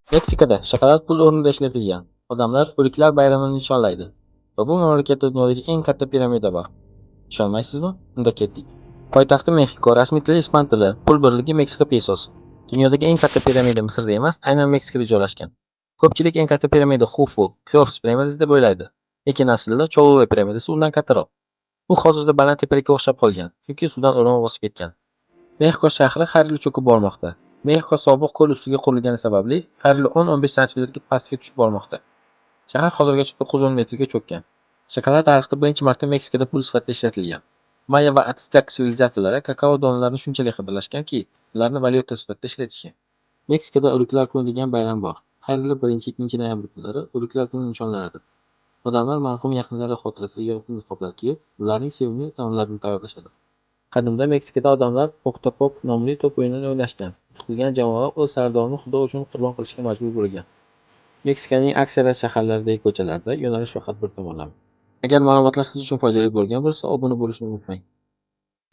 Meksikada shokolad pul o'rnida ishlatilgan. Odamlar O'liklar bayramini nishonlaydi va bu mamlakatda dunyodagi eng katta piramida bor. Ishonmaysizmi? Unda ketdik. Poytaxti Mexiko, rasmiy tili ispan tili, pul birligi Meksika pesosi. Dunyodagi eng katta piramida Misrda emas, aynan Meksikada joylashgan. Ko'pchilik eng katta piramida Xufu, Xeops piramidasi deb o'ylaydi. Lekin aslida Cholula piramidasi undan kattaroq. U hozirda baland tepalikka o'xshab qolgan, chunki suvdan o'rmon bosib ketgan. Mexiko shahri har yili cho'kib bormoqda. Mexiko sobiq ko'l ustiga qurilgani sababli har yili 10-15 santimetrga pastga tushib bormoqda. Shahar hozirgacha 910 metrga cho'kkan. Shokolad tarixda birinchi marta Meksikada pul sifatida ishlatilgan. Maya va Atstek sivilizatsiyalari kakao donalarini shunchalik qadrlashganki, ularni valyuta sifatida ishlatishgan. Meksikada O'liklar kuni degan bayram bor. Har yili 1-2 noyabr kunlari O'liklar kuni nishonlanadi. Odamlar marhum yaqinlari xotirasiga yorqin niqoblar kiyib, ularning sevimli taomlarini tayyorlashadi. Qadimda Meksikada odamlar Pok-ta-pok nomli to'p o'yinini o'ynashgan. Yutqizgan jamoa o'z sardorini xudo uchun qurbon qilishga majbur bo'lgan. Meksikaning aksariyat shaharlaridagi ko'chalarda yo'nalish faqat bir tomonlama. Agar ma'lumotlar siz uchun foydali bo'lgan bo'lsa, obuna bo'lishni unutmang.